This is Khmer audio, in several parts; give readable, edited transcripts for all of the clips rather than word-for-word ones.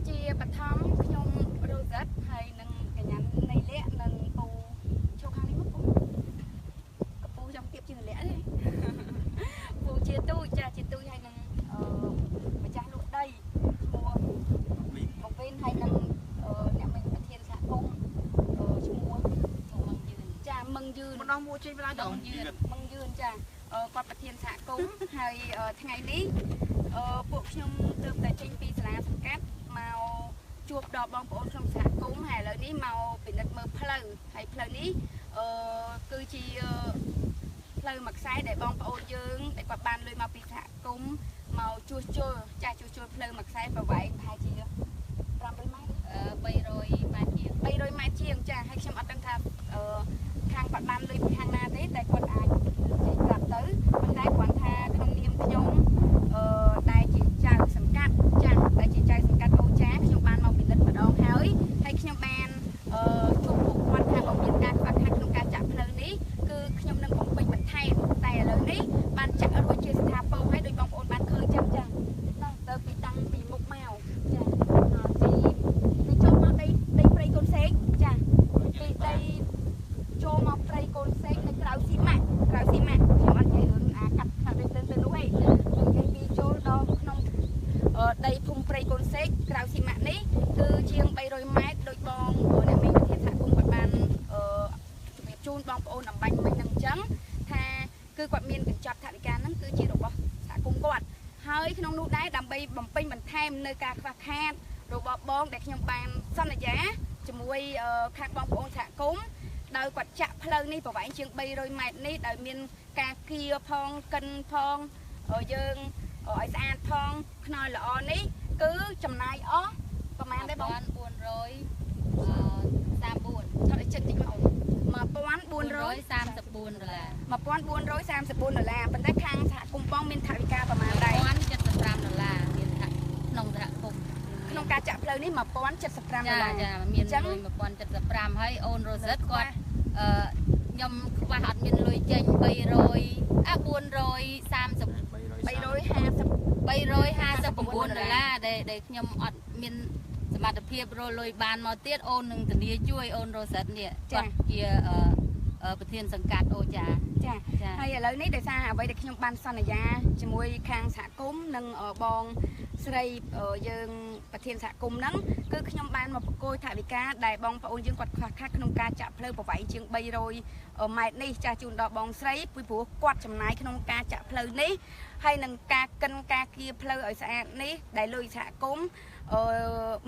ជាបឋមខ្ញុំរ៉ូសិតហើយនឹងកញ្ញានៃលក្ខនិងពូចូលខាងនេះមកពូកពូចង់ទៀបជាងលក្ខទេពូជាទូចចាជាទូចហើយនឹងអឺម្ចាស់លក់ដីឈ្មោះមកវិញហើយនឹងអ្នកមិញប្រធានសហគមន៍ឈ្មោះមឹងយឿនចាមឹងយឿនម្ដងមួយចេញបណ្ដោយ មឹងយឿនមឹងយឿនចាគាត់ប្រធានសហគមន៍ហើយថ្ងៃនេះពួកខ្ញុំទើបតែចេញពីសាលាសង្កាត់មកជួបដល់បងប្អូនក្នុងសហគមន៍ហើយឥឡូវនេះមកពិនិត្យមើលផ្លូវហើយផ្លូវនេះគឺជាផ្លូវមួយខ្សែដែលបងប្អូនយើងដែលគាត់បានលុយមកពីសហគមន៍មកជួសជុលចាស់ជួសជុលផ្លូវមួយខ្សែប្រវែងប្រហែលជា500ម៉ែត្រ 300ម៉ែត្រជាង300ម៉ែត្រជាងចាហើយខ្ញុំអត់ដឹងថាខាងគាត់បានលុយពីខាងណាទេតែគាត់អាចនិយាយប្រាប់ទៅប៉ុន្តែគ្រាន់ថាក្នុងនាមខ្ញុំដែលជាចៅសង្កាត់ចាដែលជាចៅសង្កាត់អូចាខ្ញុំបានមកពិនិត្យម្ដងហើយហើយខ្ញុំបានជួបពួកគាត់ថាបើមានការខ្វះខាតក្នុងការចាក់ផ្លូវនេះគឺខ្ញុំនឹងបំពេញបន្ថែមតែឥឡូវនេះបានចាក់រួចជាស្ថាពរហើយដោយបងប្អូនបានឃើញចឹងចាទៅពីតាំងពីមុខមកចាពីចូលមកដីដីព្រៃកូនសេកចាពីដីចូលមកព្រៃកូនសេកនៅក្រៅស៊ីម៉ាក់ក្រៅស៊ីម៉ាក់ខ្ញុំអត់និយាយរឿងអាកាត់ខាងទៅទៅនោះទេខ្ញុំនិយាយពីចូលដល់ក្នុងដីភូមិព្រៃកូនសេកក្រៅស៊ីម៉ាក់នេះគឺជាង300ម៉ែត្រដោយបងអ្នកមីងប្រធានសហគមន៍គាត់បានជំរាបជូនបងប្អូនអំបញ្ញមិញនឹងអញ្ចឹងថាគឺគាត់មានកញ្ចប់ថវិកាហ្នឹងគឺជារបស់សហគមន៍គាត់ហើយក្នុងនោះដែរដើម្បីបំពេញបន្ថែមនៅការខ្វះខាតរបស់បងដែលខ្ញុំបានសន្យាជាមួយខាងបងប្អូនសហគមន៍ដោយគាត់ចាក់ផ្លូវនេះប្រវែងជាង300ម៉ែត្រនេះដោយមានការគៀផងកិនផងយើងឲ្យស្អាតផងខ្នើយល្អនេះគឺចំណាយអស់ប្រហែលដែរបង 434ថតឲ្យចិត្តតិចមក1434ដុល្លារ1434ដុល្លារប៉ុន្តែខាងសហគមន៍បងមានថវិកាប្រហែលដែរ1075ដុល្លារមានក្នុងសហគមន៍ក្នុងការចាក់ផ្លូវនេះ1075ដុល្លារចាមានលុយ1075ហើយអូនរ៉ូសិតគាត់ខ្ញុំខ្វះអត់មានលុយចេញ300អា430 359ដុល្លារដែលខ្ញុំអត់មានសមត្ថភាពរលុយបានមកទៀតអូននឹងធានាជួយអូនរ៉ូសិតនេះគាត់ជាប្រធានសង្កាត់អូចាចាហើយឥឡូវនេះដោយសារអ្វីដែលខ្ញុំបានសន្យាជាមួយខាងសហគមន៍និងបងស្រីយើងប្រធានសហគមន៍ហ្នឹងគឺខ្ញុំបានមកប្រគល់ថវិកាដែលបងប្អូនយើងគាត់ខ្វះខាតក្នុងការចាក់ផ្លូវប្រវែងជាង300ម៉ែត្រនេះចាស់ជូនដល់បងស្រីពីព្រោះគាត់ចំណាយក្នុងការចាក់ផ្លូវនេះហើយនឹងការកិនការគៀផ្លូវឲ្យស្អាតនេះដែលលុយសហគមន៍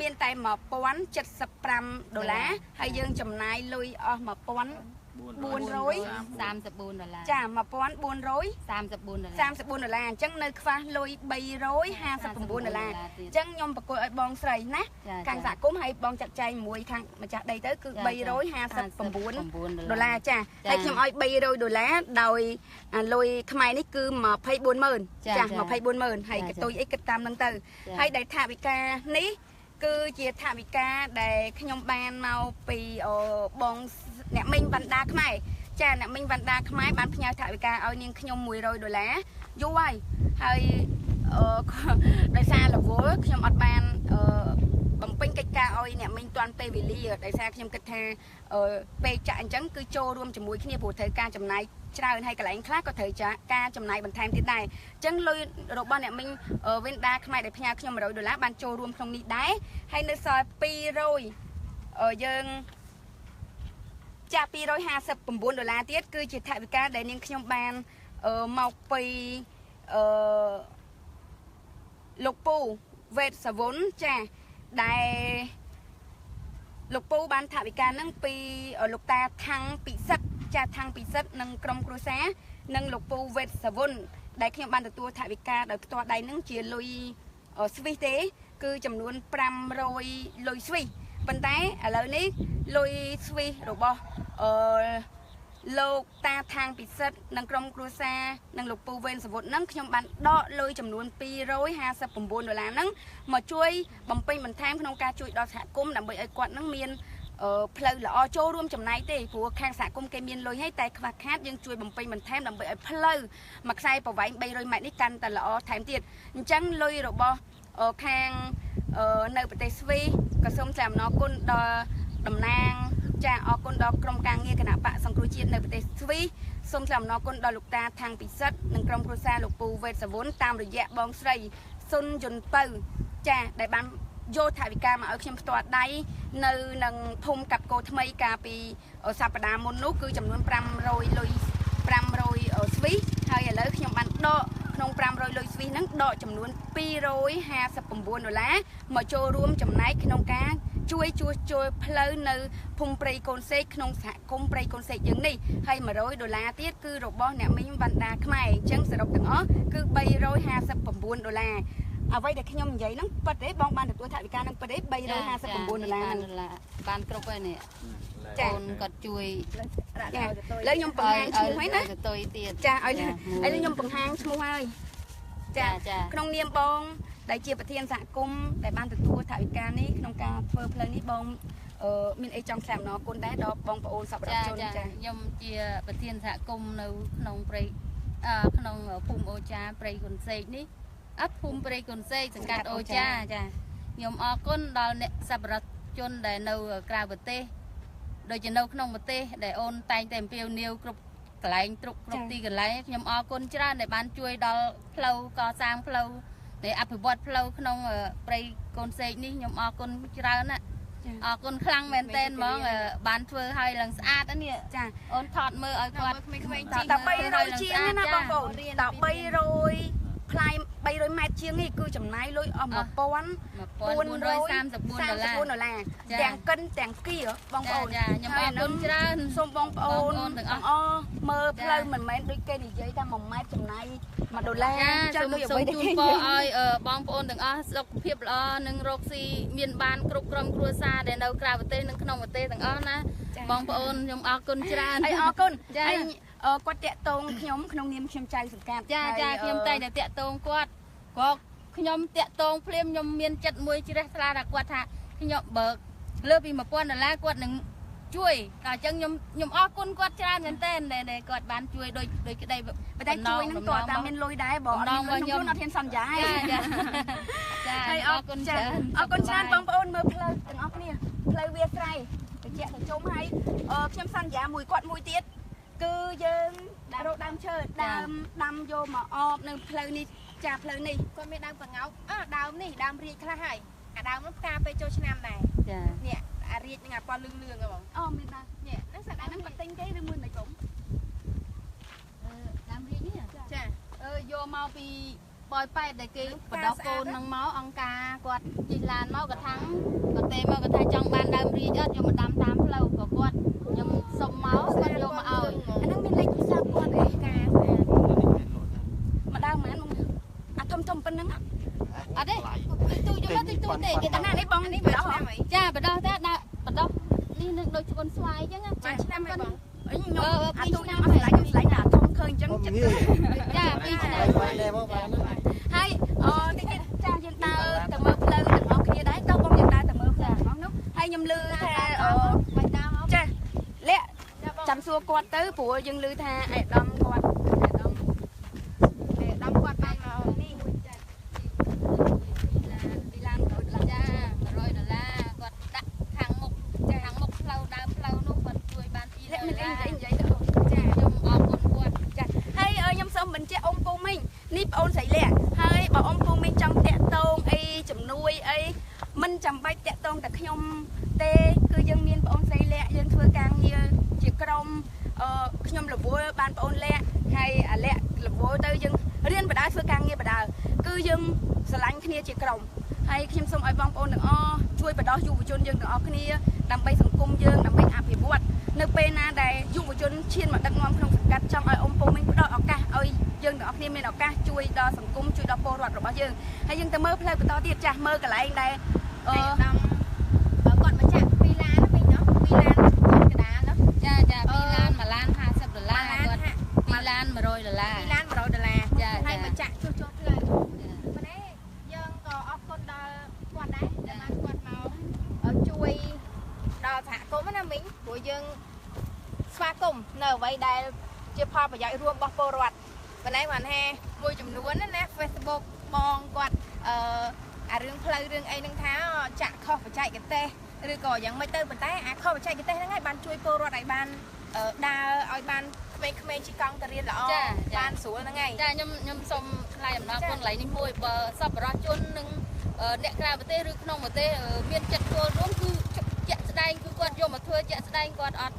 មានតែ1075ដុល្លារហើយយើងចំណាយលុយអស់1434ដុល្លារចា1434ដុល្លារ34ដុល្លារអញ្ចឹងនៅខ្វះលុយ359ដុល្លារអញ្ចឹងខ្ញុំប្រគល់ឲ្យបងស្រីណាខាងសហគមន៍ហើយបងចាត់ចែងមួយខាងម្ចាស់ដីទៅគឺ359ដុល្លារចាហើយខ្ញុំឲ្យ300ដុល្លារដោយលុយខ្មែរនេះគឺ240,000ចា240,000ហើយកតុយអីគិតតាមនឹងទៅហើយដែលថវិកានេះគឺជាថវិកាដែលខ្ញុំបានមកពីបងអ្នកមីងវណ្ដាខ្មែរចាអ្នកមីងវណ្ដាខ្មែរបានផ្ញើថវិកាឲ្យនាងខ្ញុំ100ដុល្លារយូរហើយហើយដោយសាររវល់ខ្ញុំអត់បានបំពេញកិច្ចការឲ្យអ្នកមីងទាន់ពេលវេលាដោយសារខ្ញុំគិតថាពេលចាក់អញ្ចឹងគឺចូលរួមជាមួយគ្នាព្រោះត្រូវការចំណាយច្រើនហើយកន្លែងខ្លះក៏ត្រូវការចំណាយបន្ថែមទៀតដែរអញ្ចឹងលុយរបស់អ្នកមីងវេនដាខ្មែរដែលផ្ញើខ្ញុំ100ដុល្លារបានចូលរួមក្នុងនេះដែរហើយនៅសល់200យើងចា259ដុល្លារទៀតគឺជាថវិកាដែលនាងខ្ញុំបានមកពីលោកពូវេតសាវុនចាដែលលោកពូបានថវិកានឹងពីលោកតាថាំងពិសិដ្ឋចាថាំងពិសិដ្ឋនិងក្រុមគ្រួសារនិងលោកពូវេតសាវុនដែលខ្ញុំបានទទួលថវិកាដោយផ្ទាល់ដៃនឹងជាលុយស្វីសទេគឺចំនួន500លុយស្វីសប៉ុន្តែឥឡូវនេះលុយស្វីសរបស់លោកតាថាងពិសិដ្ឋនិងក្រុមគ្រួសារនិងលោកពូវេនសវុតនឹងខ្ញុំបានដកលុយចំនួន259ដុល្លារហ្នឹងមកជួយបំពេញបន្ថែមក្នុងការជួយដល់សហគមន៍ដើម្បីឲ្យគាត់នឹងមានផ្លូវល្អចូលរួមចំណែកទេព្រោះខាងសហគមន៍គេមានលុយហើយតែខ្វះខាតយើងជួយបំពេញបន្ថែមដើម្បីឲ្យផ្លូវមួយខ្សែប្រវែង300ម៉ែត្រនេះកាន់តែល្អថែមទៀតអញ្ចឹងលុយរបស់ខាង នៅប្រទេសស្វីសក៏សូមថ្លែងអំណរគុណដល់តំណាងចាអរគុណដល់ក្រុមការងារគណៈបកសង្គ្រោះជាតិនៅប្រទេសស្វីសសូមថ្លែងអំណរគុណដល់លោកតាថាងពិសិដ្ឋនិងក្រុមគ្រួសារលោកពូវេតសាវុនតាមរយៈបងស្រីសុនយុនពៅចាដែលបានយកថវិកាមកឲ្យខ្ញុំផ្ទាល់ដៃនៅនឹងភូមិកាប់គោថ្មីកាលពីសប្តាហ៍មុននោះគឺចំនួន500លុយ500ស្វីសហើយឥឡូវខ្ញុំបានដកក្នុង500លុយស្វីសហ្នឹងដកចំនួន259ដុល្លារមកចូលរួមចំណែកក្នុងការជួយជួសជុលផ្លូវនៅភូមិព្រៃកូនសេកក្នុងសហគមន៍ព្រៃកូនសេកយើងនេះហើយ100ដុល្លារទៀតគឺរបស់អ្នកមីងវណ្ដាខ្មែរអញ្ចឹងសរុបទាំងអស់គឺ359ដុល្លារអ្វីដែលខ្ញុំនិយាយហ្នឹងពិតទេបងបានទទួលថវិកាហ្នឹងពិតទេ359ដុល្លារហ្នឹងបានគ្រប់ហើយនេះចាអូនគាត់ជួយចាឥឡូវខ្ញុំបង្ហាញឈ្មោះហើយណាចាឲ្យឥឡូវខ្ញុំបង្ហាញឈ្មោះហើយចាក្នុងនាមបងដែលជាប្រធានសហគមន៍ដែលបានទទួលថវិកានេះក្នុងការធ្វើផ្លូវនេះបងមានអីចង់ថ្លែងអំណរគុណដែរដល់បងប្អូនសប្បុរសជនចាខ្ញុំជាប្រធានសហគមន៍នៅក្នុងព្រៃក្នុងភូមិអូចាព្រៃគុនសេកនេះអត់ភូមិព្រៃគុនសេកសង្កាត់អូចាចាខ្ញុំអរគុណដល់អ្នកសប្បុរសជនដែលនៅក្រៅប្រទេសដូចជានៅក្នុងប្រទេសដែលអូនតែងតែអំពាវនាវគ្រប់កន្លែងគ្រប់ទីកន្លែងខ្ញុំអរគុណច្រើនដែលបានជួយដល់ផ្លូវកសាងផ្លូវដែលអភិវឌ្ឍផ្លូវក្នុងព្រៃកូនសេកនេះខ្ញុំអរគុណច្រើនណាស់អរគុណខ្លាំងមែនតើហ្មងបានធ្វើឲ្យឡើងស្អាតនេះចាអូនថតមើលឲ្យគាត់ក្មេងៗជាងតែ300ជាងណាបងប្អូនតែ300ផ្លាយ300ម៉ែត្រជាងនេះគឺចំណាយលុយអស់1434ដុល្លារទាំងកិនទាំងគៀបងប្អូនចាខ្ញុំអរគុណច្រើនសូមបងប្អូនទាំងអស់មើលផ្លូវមិនមែនដូចគេនិយាយថា1ម៉ែត្រចំណាយ1ដុល្លារចាដូចអ្វីដែលគេជូនពរឲ្យបងប្អូនទាំងអស់សុខភាពល្អនិងរកស៊ីមានបានគ្រប់ក្រុមគ្រួសារដែលនៅក្រៅប្រទេសនិងក្នុងប្រទេសទាំងអស់ណាបងប្អូនខ្ញុំអរគុណច្រើនហើយអរគុណហើយគាត់តាក់ទងខ្ញុំក្នុងនាមខ្ញុំចៅសង្កាត់ចាចាខ្ញុំតែតែតាក់ទងគាត់ក៏ខ្ញុំតាក់ទងភ្លាមខ្ញុំមានចិត្តមួយជ្រះថ្លាថាគាត់ថាខ្ញុំបើលើពី1000ដុល្លារគាត់នឹងជួយដល់អញ្ចឹងខ្ញុំអរគុណគាត់ច្រើនមែនទែនដែលគាត់បានជួយដូចក្តីតែជួយនឹងគាត់តាមមានលុយដែរបងអត់មានខ្ញុំអត់ហ៊ានសន្យាចាចាហើយអរគុណច្រើនអរគុណច្រើនបងប្អូនមើលផ្លូវទាំងអស់គ្នាផ្លូវវាស្រ័យត្រជាក់ត្រជុំហើយខ្ញុំសន្យាមួយគាត់មួយទៀតគឺយើងរកដើមឈើដើមដាំយកមកអបនៅផ្លូវនេះចាផ្លូវនេះគាត់មានដើមបង្អោកដើមនេះដើមរាជខ្លះហើយអាដើមនោះផ្កាពេលចូលឆ្នាំដែរចានេះអារាជនឹងអាពណ៌លឿងលឿងហ៎បងអូមានដើមនេះហ្នឹងសាដើមហ្នឹងគាត់ទិញគេឬមួយមិនបងដើមរាជនេះចាយកមកពីបយប៉ែតដែលគេបដោះកូននឹងមកអង្គការគាត់ជិះឡានមកកថាំងគាត់ទេមកគាត់ថាចង់បានដើមរាជអត់យកមកដាំតាមផ្លូវក៏គាត់ខ្ញុំសុំមកគាត់យកមកឲ្យអាហ្នឹងមានលេខទូរស័ព្ទគាត់អីការស្អាតមកដើមហ្មងអាធំធំប៉ុណ្្នឹងអត់ទេទូយកមកទូទេគេតាណានេះបងនេះបដោះចាបដោះតែដាក់បដោះនេះនឹងដូចឆ្កូនស្វាយអញ្ចឹងចាឆ្នាំហើយបងខ្ញុំអាទូខ្ញុំអត់ស្រឡាញ់ខ្ញុំស្រឡាញ់តែអាធំឃើញអញ្ចឹងចិត្តចា2ឆ្នាំហើយអូតិចទៀតចាយើងដើរទៅមើលផ្លូវទាំងអស់គ្នាដែរតោះបងយើងដើរទៅមើលផ្លូវទាំងអស់នោះហើយខ្ញុំឮថាបាច់ដើរចាលាក់ចាំសួរគាត់ទៅព្រោះយើងឮថាឯកឧត្តមគាត់ឯកឧត្តមគាត់បានមកនេះចាពីឡាន100ដុល្លារចា100ដុល្លារគាត់ដាក់ខាងមុខចាខាងមុខផ្លូវដើមផ្លូវនោះគាត់ជួយបាន2ដុល្លារ និយាយទៅចាខ្ញុំអរគុណគាត់ចាហើយខ្ញុំសូមបញ្ជាក់អ៊ំពូមីងនេះប្អូនស្រីលាក់ហើយបើអ៊ំពូមីងចង់តាក់ទងអីជំនួយអីមិនចាំបាច់តាក់ទងតែខ្ញុំទេគឺយើងមានប្អូនស្រីលាក់យើងធ្វើការងារជាក្រុមខ្ញុំរវល់បានប្អូនលាក់ហើយអាលាក់រវល់ទៅយើងរៀនបដាធ្វើការងារបដាគឺយើងស្រឡាញ់គ្នាជាក្រុមហើយខ្ញុំសូមឲ្យបងប្អូនទាំងអស់ជួយបដោះយុវជនយើងទាំងអស់គ្នាដើម្បីសង្គមយើងដើម្បីអភិវឌ្ឍនៅពេលណាដែលយុវជនឈានមកដឹកនាំក្នុងសង្កាត់ចង់ឲ្យអ៊ំពូមីងផ្ដល់ឱកាសឲ្យយើងទាំងអស់គ្នាមានឱកាសជួយដល់សង្គមជួយដល់ពលរដ្ឋរបស់យើងហើយយើងទៅមើលផ្លូវបន្តទៀតចាស់មើលកន្លែងដែលគាត់មកចាក់ពីឡានវិញណោះពីឡានកដាលណោះចាចាពីឡានមួយឡាន50ដុល្លារគាត់ពីឡាន100ដុល្លារពីឡាន100ដុល្លារហើយមកចាក់ជួសជុលផ្លូវប៉ុន្តែយើងក៏អរគុណដល់គាត់ដែរដែលបានគាត់មកជួយដល់សហគមន៍ណាមីងព្រោះយើងស្វាគមន៍នៅអ្វីដែលជាផលប្រយោជន៍រួមរបស់ពលរដ្ឋប៉ុន្តែគាត់ថាមួយចំនួនណា Facebook បងគាត់ អារឿងផ្លូវរឿងអីហ្នឹងថាចាក់ខុសបច្ចេកទេសឬក៏យ៉ាងម៉េចទៅប៉ុន្តែអាខុសបច្ចេកទេសហ្នឹងហើយបានជួយពលរដ្ឋឲ្យបានដើរឲ្យបានក្មេងៗជិះកង់ទៅរៀនល្អបានស្រួលហ្នឹងហើយ ចាខ្ញុំសូមថ្លែងអំណរគុណកន្លែងនេះមួយបើសប្បុរសជននិងអ្នកក្រៅប្រទេសឬក្នុងប្រទេសមានចិត្តចូលរួមគឺជាក់ស្ដែងគឺគាត់យកមកធ្វើជាក់ស្ដែងគាត់អត់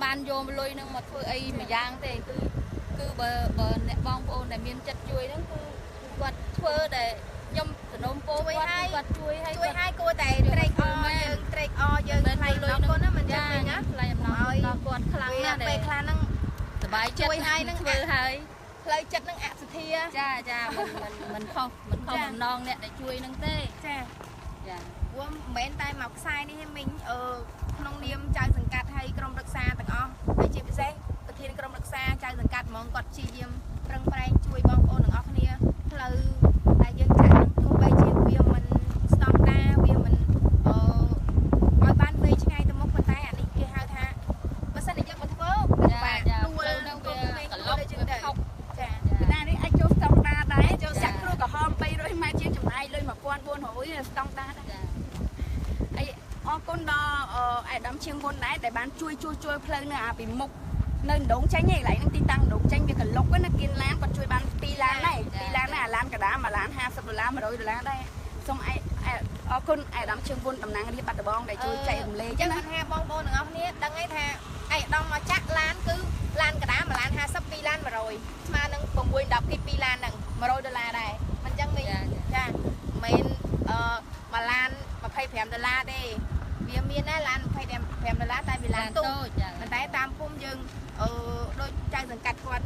បានយកលុយនឹងមកធ្វើអីមួយយ៉ាងទេគឺបើអ្នកបងប្អូនដែលមានចិត្តជួយហ្នឹងគឺគាត់ធ្វើដែលខ្ញុំសំណូមពរគាត់គាត់ជួយឲ្យ ជួយឲ្យគួរតែត្រេកអរយើងត្រេកអរយើងថ្លែងអំណរគុណណាមិនចឹងវិញណា ថ្លែងអំណរគុណដល់គាត់ខ្លាំងណាស់ ពេលខ្លះហ្នឹង សប្បាយចិត្ត ជួយឲ្យនឹង ធ្វើហើយ ផ្លូវចិត្តនឹងអសធា ចាចាមិនខុសមិនខុសបំណងអ្នកដែលជួយនឹងទេ ចា ចា ព្រោះមិនមែនតែមកខ្សែនេះទេមីងក្នុងនាមចៅសង្កាត់ហើយក្រុមរក្សាទាំងអស់ហើយជាពិសេសប្រធានក្រុមរក្សាចៅសង្កាត់ហ្មងគាត់ព្យាយាមប្រឹងប្រែងជួយបងប្អូនទាំងអស់គ្នាផ្លូវដែលយើងចាក់នឹងទោះបីជាវាមិនស្តង់ដារវាមិនឲ្យបានវែងឆ្ងាយទៅមុខប៉ុន្តែអានេះគេហៅថាបើសិនជាយើងមកធ្វើ ចាចាផ្លូវនឹងវាក្លុកវាខុក ចា ណានេះអាចចូលស្តង់ដារដែរចូលសាក់គ្រូក្រហម300ម៉ែត្រជាងចំណាយលុយ1400ស្តង់ដារដែរ ចា អីអរគុណដល់អាដាមឈៀងវុនដែរដែលបានជួយជួសជុលផ្លូវនៅអាពីមុខនៅដងចេញឯកន្លែងហ្នឹងទីតាំងដងចេញវាក្លុកណាគៀនឡានគាត់ជួយបាន2ឡានដែរ2ឡានដែរអាឡានកដាមួយឡាន50ដុល្លារ100ដុល្លារដែរសូមអរគុណអាដាមឈៀងវុនតំណាងរាជបាត់ដំបងដែលជួយចែករំលែក ចឹងថាបងប្អូនទាំងអស់គ្នាដឹងហើយថាឯកឧត្តមមកចាក់ឡានគឺឡានកដាមួយឡាន50 2ឡាន100ស្មើនឹង6 10គី2ឡានហ្នឹង100ដុល្លារដែរមិនចឹងមីចាមិនមួយឡាន25ដុល្លារទេវាមានណាឡាន25ដុល្លារតែវាឡានទូចប៉ុន្តែតាមភូមិយើងដូចចៅសង្កាត់គាត់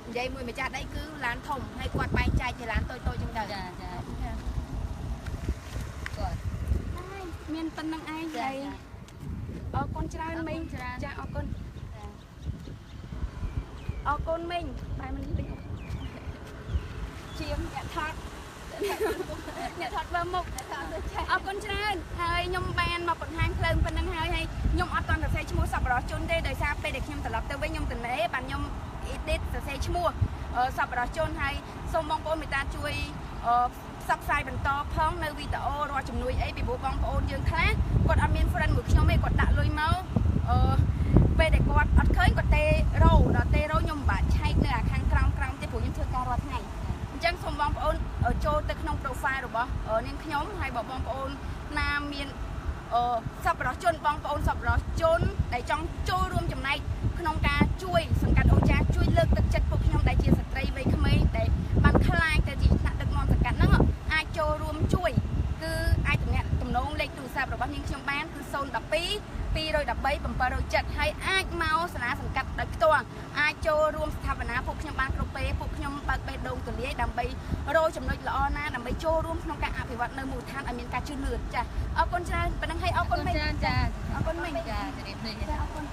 និយាយមួយម្ចាស់ដីគឺឡានធំហើយគាត់បែងចែកជាឡានតូចៗចឹងទៅ ចាចាគាត់ មានប៉ុណ្្នឹងឯងហើយអរគុណច្រើនមីងចាអរគុណអរគុណមីងបែរមិនតិចជាងអ្នកថតអ្នកថតមើលមុខអរគុណច្រើនហើយខ្ញុំបានមកបង្ហាញផ្លូវប៉ុណ្្នឹងហើយហើយខ្ញុំអត់ទាន់សរសេរឈ្មោះសប្បុរសជនទេដោយសារពេលដែលខ្ញុំត្រឡប់ទៅវិញខ្ញុំទំនេរបានខ្ញុំ edit សរសេរឈ្មោះសប្បុរសជនហើយសូមបងប្អូនមេត្តាជួយផ្សព្វផ្សាយបន្តផងនៅវីដេអូរាល់ជំនួយអីពីព្រោះបងប្អូនយើងខ្លះគាត់អត់មាន friend មួយខ្ញុំទេគាត់ដាក់លុយមកពេលដែលគាត់អត់ឃើញគាត់ទេរោដល់ទេរោខ្ញុំមិនបាច់ឆែកនៅអាខាងក្រោមក្រោមទេព្រោះខ្ញុំធ្វើការរាល់ថ្ងៃអញ្ចឹងសូមបងប្អូនចូលទៅក្នុង profile របស់នាងខ្ញុំហើយបើបងប្អូនណាមានសប្បុរសជនបងប្អូនសប្បុរសជនដែលចង់ចូលរួមចំណែកក្នុងការជួយសង្កាត់អូចាជួយលើកទឹកចិត្តពួកខ្ញុំដែលជាស្ត្រីវ័យក្មេងដែលបានក្លាយទៅជាថ្នាក់ដឹកនាំសង្កាត់ហ្នឹងអាចចូលរួមជួយគឺអាចទំនាក់ទំនងលេខទូរស័ព្ទរបស់នាងខ្ញុំបានគឺ012 213 707ហើយអាចមកសាលាសង្កាត់ដោយផ្ទាល់អាចចូលរួមស្ថាបនាពួកខ្ញុំបានគ្រប់ពេលពួកខ្ញុំបើកបេះដូងទូលាយដើម្បីរកចំណុចល្អណាដើម្បីចូលរួមក្នុងការអភិវឌ្ឍនៅមូលដ្ឋានឲ្យមានការជឿនលឿនចាអរគុណច្រើនប៉ុណ្្នឹងហើយអរគុណមីង ចា អរគុណមីង ចាជម្រាបលា ចាអរគុណ